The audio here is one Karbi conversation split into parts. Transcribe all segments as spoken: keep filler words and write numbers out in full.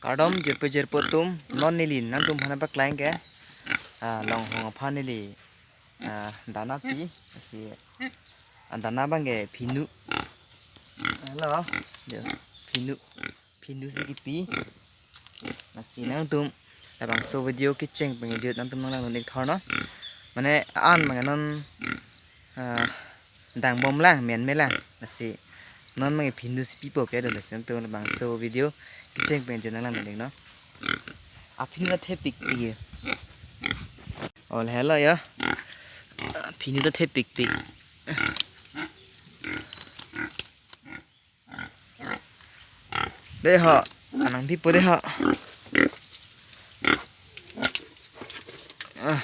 Kardom jirpo jirpo atum, non neli nangtum aphan paklang ke, ah, longhong aphan neli, ah, dana pi, lasi, ah, dana abang ke phinu. Hello, jo, phinu, phinu si kipi. Lasi nangtum labangso video kecheng pengjut nangtum nanglangdun ik thor non. Mane an mane non, ah, dang bom lang, men me lang. Lasi non mane phinu si pipo ke do, lasi nangtum labangso video kecheng pengjut nanglangdun ik non. A phinu ta thepikpik ke. Ol hello ya. Phinu ta thepikpik. Dei ho, anang pipo dei ho. Ah.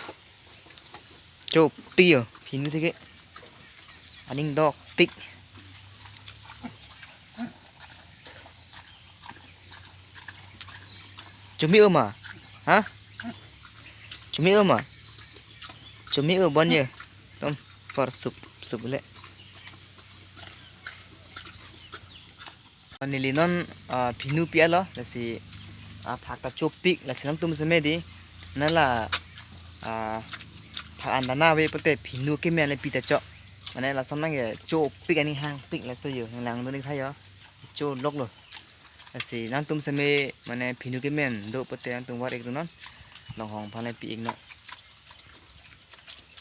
Chopik yo, phinu theke. Aning dokpik. Chumi-o ma? Ha? Chumi-o ma? Chumi-o bon ye. Tom, por sup, sup le. Neli non, ah, phinu pi-et lo, lasi, ah, phak ta chopik, lasi nangtum seme dei, nala, ah, phak an dana ave pote phinu kemen le pi ta cho. Mane lason nang ke chopik aning hangpik laso yo, nanglangdun ik tha yo, cholok lo. Lasi nangtum seme mane phinu kemen do pote nangtum var ik dun non, longhong aphan le pi ik non.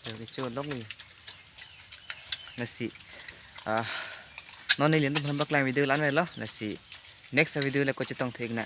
Yo, kecholok ni. Lasi, ah, non neli nangtum aphan paklang video la-an lo. Lasi next video le kochetong thek na.